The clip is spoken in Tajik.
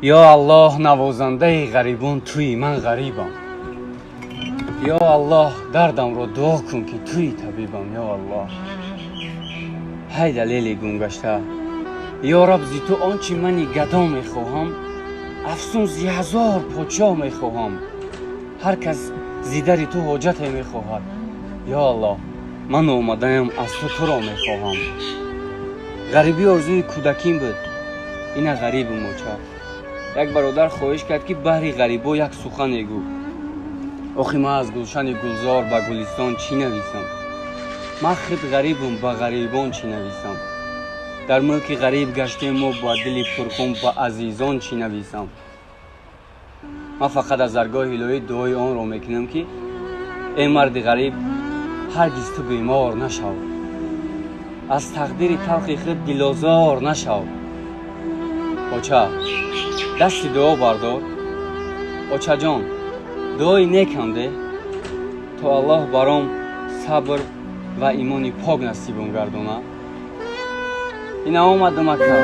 Ё Аллоҳ, навозандаи ғарибон туӣ, ман ғарибам. Ё Аллоҳ, дардамро дуо кун, ки туӣ табибам. Ё Аллоҳ, ҳай далели гумгашта. Ё Раб, зи ту он чи мани гадо мехоҳам, афзун зи ҳазор подшоҳ мехоҳам. Ҳар кас зи дари ту ҳоҷате мехоҳад. Ё Аллоҳ, ман омадаям, аз ту туро мехоҳам. Ғарибӣ орзуи кӯдаким буд, ина ғарибум, оча. Як бародар хоҳиш кард, ки баҳри ғарибо як сухане гӯ. Охи, ман аз гулшани гулзор ба гулистон чӣ нависам? Ман худ ғарибум, ба ғарибон чӣ нависам? Дар мулки ғариб гаштем мо ба дили пурхун, ба азизон чӣ нависам? Ман фақат аз даргоҳи илоҳӣ дуои онро мекунам, ки эй марди ғариб, ҳаргиз ту бемор нашав, аз тақдири талхи худ дилозор нашав. Оча, дасти дуо бардор. Очаҷон, дуои некам деҳ, то Аллоҳ баром сабр ва имони пок насибам гардонад. Ина омадам, ака.